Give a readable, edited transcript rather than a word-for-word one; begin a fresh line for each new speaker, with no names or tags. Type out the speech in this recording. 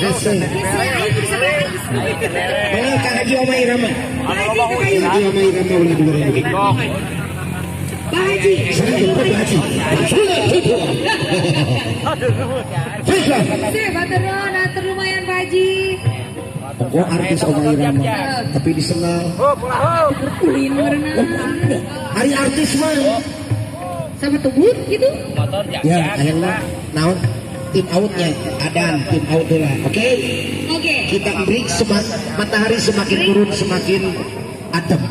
Hese. Mangga ka Haji Oma Irama. Haji Oma Irama ulah dulu.
Pak Haji.
Saya Pak Haji. Baiklah.
Sip, hatur nuhun, hatur lumayan, Pak Haji.
Pokok artis Oma Irama, tapi disenal.
Ulin merenang.
Hari artis mah.
Sama tebut gitu.
Ya, akhirnya naon tim outnya adan tim out lah. Oke.
Oke.
Kita break, matahari semakin turun semakin adem.